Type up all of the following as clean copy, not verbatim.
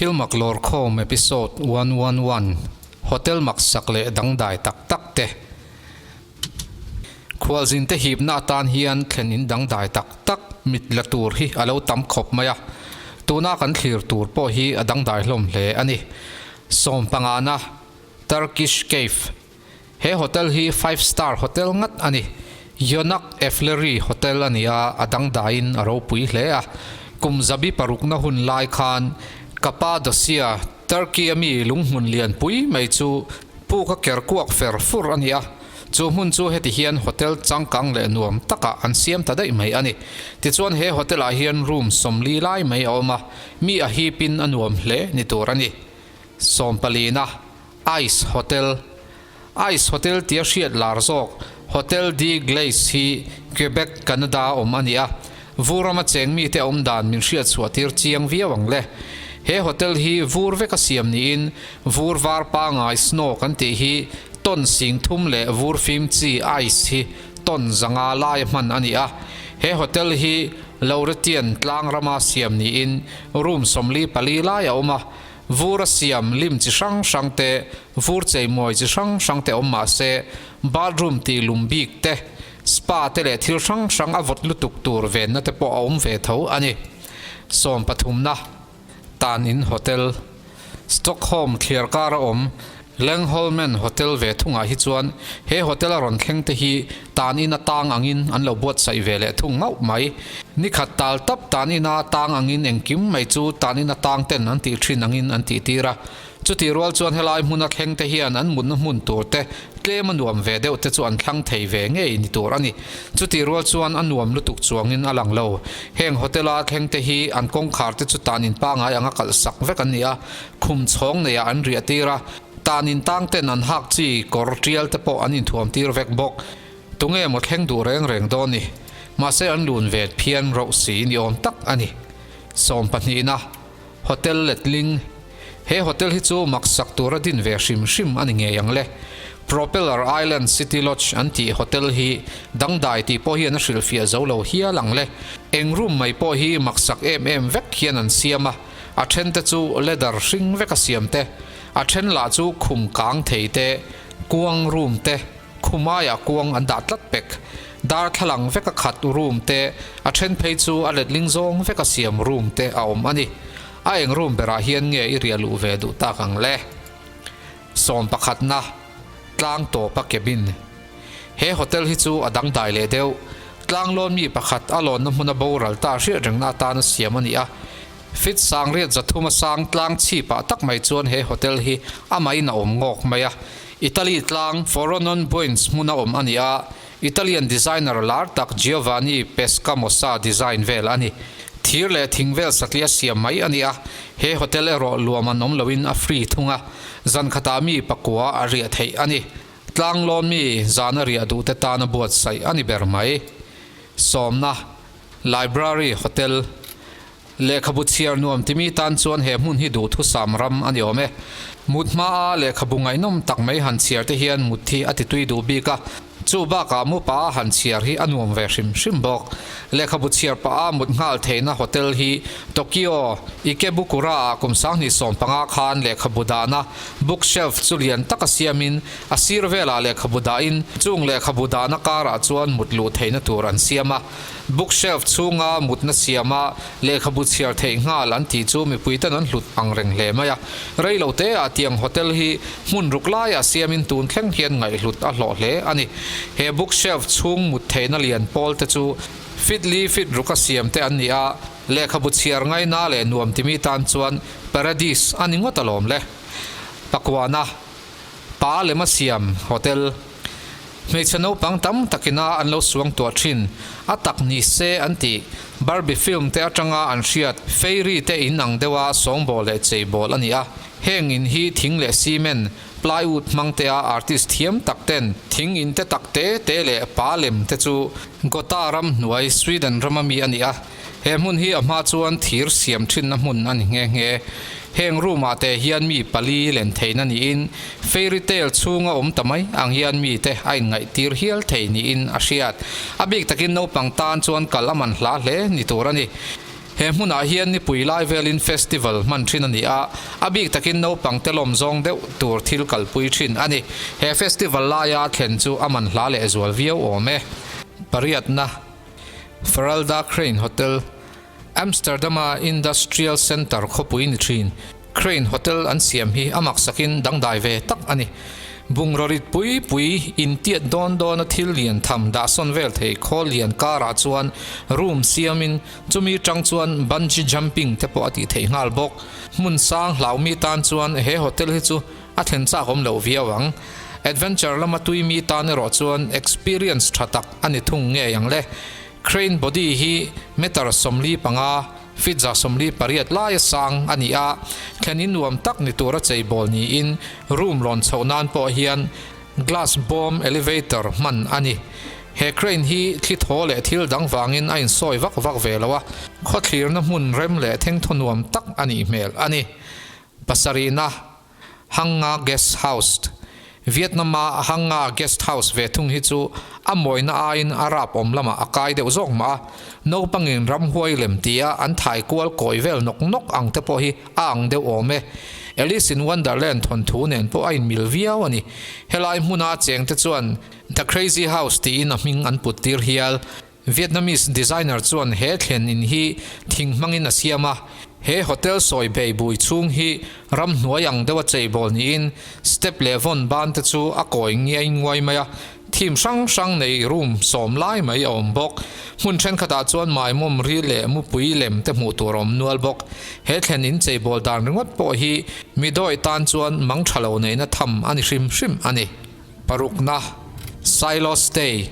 Thil mak lawrkhawm episode 111, Hotel maksak leh dangdai tak tak te. Khualzin te hipna atan hian thlen in dangdai tak tak mit la tur hi a lo tam khawp mai a, tuna kan thlir tur pawh hi a dangdai hlawm hle a ni. Sawmpangana, Turkish Cave. He hotel hi five star hotel ngat a ni. Yonak Efleri Hotel a ni a, a dangdaiin a ropui hle a. Kum zabi parukna hun lai khan Cappadocia, Turkey a mi lunghmun lianpui mai chu puk a ker kuak fer fur a ni a. Chu hmun chu heti hian hotel changkang leh nuam takah an siam ta daih mai a ni. Tichuan he hotel ah hian room 40 lai mai a awm a, mi a hipin a nuam hle ni tur a ni. Sawmpalina. Ice Hotel, Ice Hotel tia hriat lar zawk Hotel de Glace hi Quebec, Canada a awm a ni a. Vur rama cheng mite awm dan min hriat chhuah tir chiang viau ang le. He hotel hi vur veka siam niin vur var pangai snow kan tih hi ton sing thum leh vur fim chi ice hi ton 500 laia hman a ni a. He hotel hi Laurentian tlang rama siam niin room 44 lai a awm a. Vur a siam lim chi hrang hrang te, vur cheimawi chi hrang hrang te awm mah se, bathroom tih lum bik te, spa te leh thil hrang hrang a vawt lutuk tur venna te pawh a awm ve tho a ni. Sawmpathumna, Tan In Hotel, Stockholm thliar kar a awm Langholmen Hotel ve thungah hi chuan he hotel a rawn thleng te hi tan in a tang angin an lo buatsaih ve leh thung mauh mai. Ni khat tal tap tan ina tang angin engkim mai chu tan ina tang ten an tih thin angin an tih tir a. Chutih rual chuan helai hmuna thleng te hian an mutna hmun tur te tlem a nuam ve deuh te chu an thlang thei ve ngei ni tur a ni. Chutih rual chuan a nuam lutuk chuangin a lang lo. Heng hotel a thleng te hi an kawngkhar te chu tan in pangai anga kalh sak vek an ni a. Khum chhawng neiah an riah tir a, tan in tang ten an hak chi kawr tial te pawh an inthuam tir vek bawk. Tunge maw thleng duh reng reng dawn ni? Mahse an lun ve phian roh si ni awm tak a ni. Sawmpahnihna, Hotel Letling He hotel hi chu maksak tura din ve hrim hrim a ni ngei ang le. Propeller Island City Lodge an tih hotel hi dangdai tih pawh hian a hrilhfiah zo lo hial ang le. Eng room mai pawh hi maksak em em vek hian an siam a. A then te chu leather hring vek a siam te, a then lah chu khum kang thei te, kuang room te, khum aiah kuang an dah tlat pek. Darthlalang vek a khat room te, a then phei chu a letling zawng vek a siam room te a awm a ni. A eng room berah hian nge i riah luh ve duh tak ang le? Sawmpakhatna, Tlang tawpa cabin. He hotel hi chu a dangdai leh deuh. Tlanglawn mi pakhat a lawnna hmuna boral ta hriat rengna atana siam a ni a. Fit sangriat zathuma sang tlang chhipah tak mai chuan he hotel hi amahin a awm ngawk mai a. Italy tlang Foronon Buins hmuna awm a ni a, Italian designer lar tak Giovanni Pescamosa design vel a ni. Thir leh thing vel satliah siam mai a ni a, he hotel erawh luam an awm loin a free thung a, zan khatah mi pakua a riah theih a ni. Tlanglawn mi zana riah duhte tana buatsaih a ni ber mai. Sawmna, Library, Hotel, Lehkhabu chhiar nuam timi tan chuan he hmun hi duhthusam ram a ni awm e. Mut hmaa lehkhabu ngaihnawm tak mai han chhiar te hian mut hi a titui duh bik a, chu bakah mupa a han chhiar hi a nuam ve hrim hrim bawk. Lehkhabu chhiar pah a mut nghal theihna hotel hi Tokyo, Ikebukura ah kum 2015 khan lehkhabu dahna Bookshelf chu lian taka siamin a sir velah lehkhabu dahin chung lehkhabu dahna karah chuan mut luh theihna tur an siam a. Bookshelf chhunga mutna siama lehkhabu chhiar theih nghal an tih chu mipuiten an hlut ang reng hle mai a. Rei lo teah tiang hotel hi hmun ruk laiah siamin tun thleng hian ngaihhlut a hlawh hle a ni. He bookshelf chhung mut theihna lian pawl te chu fit li fit ruka siam te an ni a, lehkhabu chhiar ngaina leh nuam timi tan chuan paradise a ni ngawt alawm le. Pakuana Pa lema siam hotel. Hmeichhe naupang tam takina an lo suang tuah thin. A tak ni se an ti. Barbie film te atanga an hriat fairy te in ang deuha sawngbawl leh cheibawl a ni a. Heng in hi thing leh cement, plywood hmang te a artist thiam tak ten thing in te tak te te leh pa lem te chu Gotha ram hnuai Sweden rama mi a ni a. He hmun hi a hma chuan thir siam thinna hmun a ni nghe nghe. Heng room ah te hian mi pali len theihna niin fairy tale chhunga awm ta mai ang hian mi te a inngaihtir hial thei niin a hriat. A bik takin naupang tan chuan kal a man hla hle ni tur a ni. He hmunah hian nipui lai velin festival hman thin a ni a, a bik takin naupang te lawm zawng deuh tur thil kalpui thin a ni. He festival laia thlen chu a man hla leh zual viau awm e. Pariatna, Faralda Crane Hotel, Amsterdam-a industrial centre khawpui ni thin Crane Hotel an siam hi a maksakin dangdai ve tak a ni. Bungraw rit pui pui intiat dawn dawna thil lian tham dahsawn vel thei khawl lian karah chuan room siamin chumi tang chuan bungee jumping te pawh a tih theih nghal bawk. Hmun sang hlaumi tan chuan he hotel hi chu a thlen chak awm loh viau ang. Adventure lama tui mi tan erawh chuan experience tha tak a ni thung ngei ang le. Crane body hi meter 45, feet 148 laia sang a ni a, thlen in nuam tak ni tura cheibawl niin room rawn chhoh nan pawh hian glass bawm elevator hman a ni. He crane hi thli thaw leh thil dang vangin a insawi vak vak ve lo a, khawthlirna hmun rem leh thengthaw nuam tak a nih hmel a ni. Pasarihna. Hang Nga Guest House, Vietnam-a Hang Nga Guest House ve thung hi chu a mawina aiin a rap awm lamah a kai deuh zawk mah a, naupangin ramhuai lem tia an thai kual kawi vel nawk nawk ang te pawh hi a ang deuh awm e. Alice in Wonderland thawnthu nen pawh a inmil viau a ni. Helai hmuna chengte chuan The Crazy House tiin a hming an put tir hial. Vietnamese designer chuan he thlen in hi thing hmangin a siam a, he hotel sawi bei bui chhung hi ramhnuai ang deuha cheibawl niin step leh vawn ban te chu a kawi ngiai nguai mai a, theme hrang hrang nei room sawm lai mai a awm bawk. Hmun thenkhatah chuan maimawm ri leh mupui lem te hmuh tur a awm nual bawk. He thlen in cheibawl dan ringawt pawh hi mi dawi tan chuan mang tha lo neihna tham a ni hrim hrim a ni. Parukna, Silo Stay,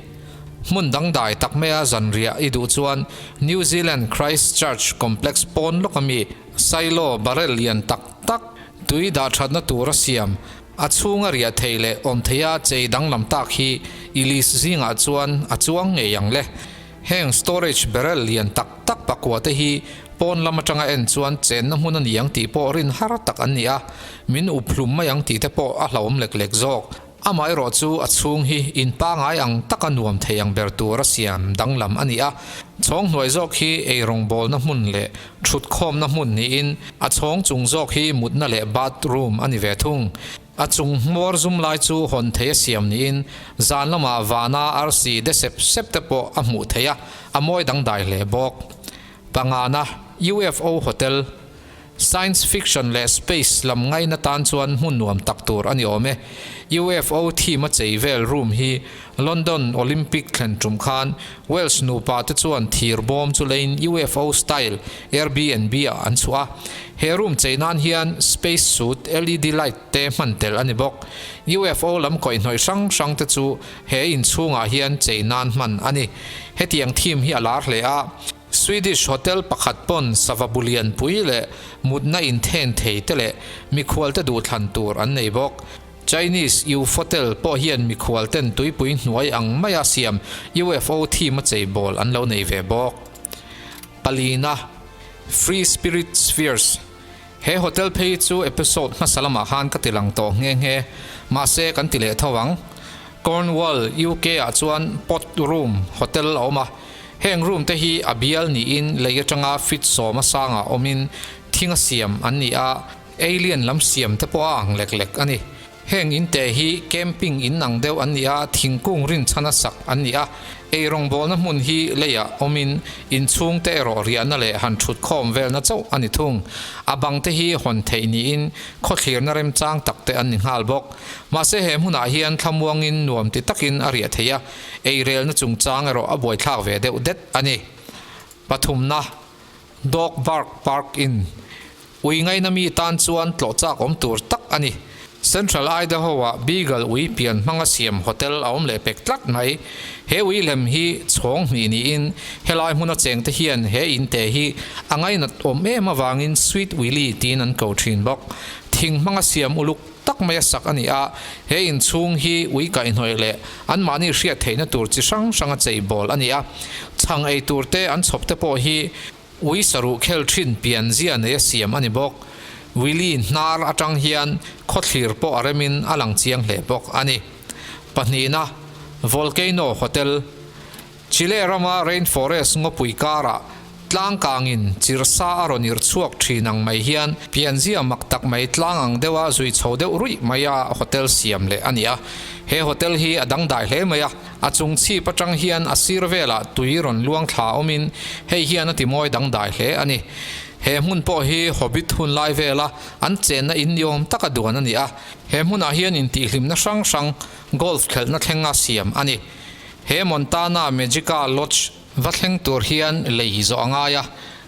Hmun dangdai tak maia zanriah i duh chuan New Zealand Christchurch Complex pawn lawk ami Silo barrel lian tak tak tui dahthatna tura siam a chhunga riah thei leh awm theia chei danglam tak hi i list zingah chuan a chuang ngei ang le. Heng storage barrel lian tak tak pakua te hi pawn lam atanga en chuan chenna hmun a ni ang tih pawh rin har tak an ni a, min up hlum mai ang tih te pawh a hlauhawm lek lek zawk. Amaherawh chu a chhung hi in pangai ang taka nuam thei ang ber tura siam danglam a ni a, chhawng hnuai zawk hi eirawngbawlna hmun leh thutkhawmna hmun niin a chhawng chung zawk hi mutna leh bathroom a ni ve thung. A chung hmawr zum lai chu hawn thei a siam niin zan lamah vana arsi de sep sep te pawh a hmuh theih a, a mawi dangdai hle bawk. Pangana, UFO Hotel, Science fiction leh space lam ngaina tan chuan hmun nuam tak tur a ni awm e. UFO theme a chei vel room hi London Olympic thlen tum khan Welsh nupa te chuan thir bawm chu leiin UFO style Airbnb ah an chhuah a. He room chei nan hian space suit, LED light te hman tel a ni bawk. UFO lam kawihhnawih hrang hrang te chu he inchhungah hian chei nan hman a ni. Hetiang theme hi a lar hle a. Swedish hotel pakhat pawn sava bu lianpui leh mutna inthen thei te leh mikhual te duhthlan tur an nei bawk. Chinese Ufotel pawh hian mikhual ten tuipui hnuai ang maia siam UFO theme a cheibawl an lo nei ve bawk. Palina, Free Spirit Spheres, He hotel phei chu episode hmasa lamah khan ka ti lang tawh nghe nghe, mahse kan ti leh tho ang. Cornwall, UK ah chuan Pot Room Hotel a awm a, heng room te hi a bial niin lei atanga feet sawma sangah awmin thinga siam an ni a, alien lam siam te pawh a ang lek lek a ni. Heng in te hi camping in ang deuh an ni a, thingkung rinchhana sak an ni a. Eirawngbawlna hmun hi leiah awmin inchhung te erawh riahna leh han thut khawm velna chauh a ni thung. A bang te hi hawn theih niin khawthlirna remchang tak te an ni nghal bawk. Mahse he hmunah hian thlamuangin nuam ti takin a riah theih a, eirelna chungchang erawh a buaithlak ve deuh det a ni. Pathumna, Dog Bark Park Inn. Ui ngaina mi tan chuan tlawh chak awm tur tak a ni. Central Idaho-ah Beagle ui pian hmanga siam hotel a awm leh pek tlat mai. He ui lem hi chhawng hnih niin helai hmuna chengte hian he inte hi a ngainat awm em avangin Sweet Willie tiin an ko thin bawk. Thing hmanga siam uluk tak maia sak a ni a, he inchhung hi ui kaihhnawih leh anmahni hriat theihna tur chi hrang hranga cheibawl a ni a. Chhang ei turte an chhawp te pawh hi Ui saruh khel thin pian zia nei a siam a ni bawk. Willie hnar atang hian khawthlir pawh a remin a lang chiang hle bawk a ni. Pahnihna, Volcano Hotel, Chile rama rainforest ngawpui karah. Tlang kangin chirh sa a rawn irh chhuak thin ang mai hian pianzia mak tak mai tlang ang deuha zui chho deuh ruih mai a hotel siam leh a ni a. He hotel hi a dangdai hle mai a, a chung chhip atang hian a sir velah tui rawn luang thla awmin hei hian a timawi dangdai hle a ni. He hmun pawh hi Hobbit hun lai vela an chenna in ni awm taka duan a ni a, he hmunah hian intihhlimna hrang hrang golf khelhna thlenga siam a ni. He Montana Magica Lodge va thleng tur hian lei zawh a ngai a,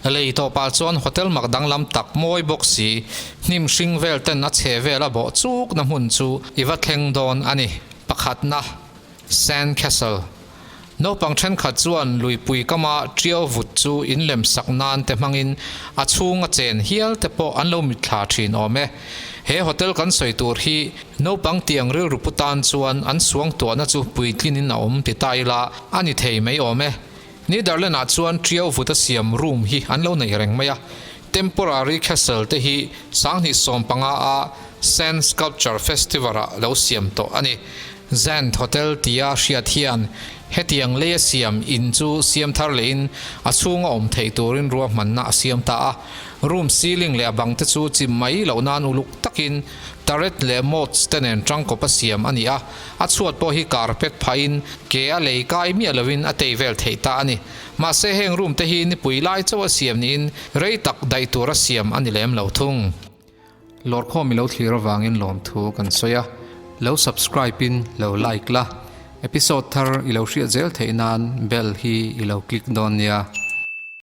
lei tawpah chuan hotel mak danglam tak mawi bawk si, hnim hring vel ten a chhe vel a bawh chukna hmun chu i va thleng dawn a ni. Pakhatna, Sand Castle. Naupang thenkhat chuan luipui kama ṭiau vut chu in lem sak nan te hmangin a chhung a chen hial te pawh an lo mitthla thin awm e. He hotel kan sawi tur hi naupang tiang rilru pu tan chuan an suangtuahna chu puitlinin a awm ti ta ila a ni thei mai awm e. Netherland ah chuan ṭiau vut a siam room hi an lo nei reng mai a. Temporary Castle te hi 2015 a Sand Sculpture Festival ah lo siam tawh a ni. Zand Hotel tia hriat hian hetiang leia siam in chu siam thar lehin a chhunga awm theih turin ruahmanna a siam ta a. Room ceiling leh a bang te chu chim mai loh nan uluk takin turret leh moats te nen tangkawp a siam a ni a, a chhuat pawh hi carpet phahin ke a lei kai miah loin a tei vel theih ta a ni. Mahse heng room te hi nipui lai chauh a siam niin rei tak daih tur a siam a ni lem lo thung. Lawrkhawm i lo thlir avangin lawmthu kan sawi a, lo subscribe in lo like la, episode thar i lo hriat zel theih nan bell hi i lo click dawn nia.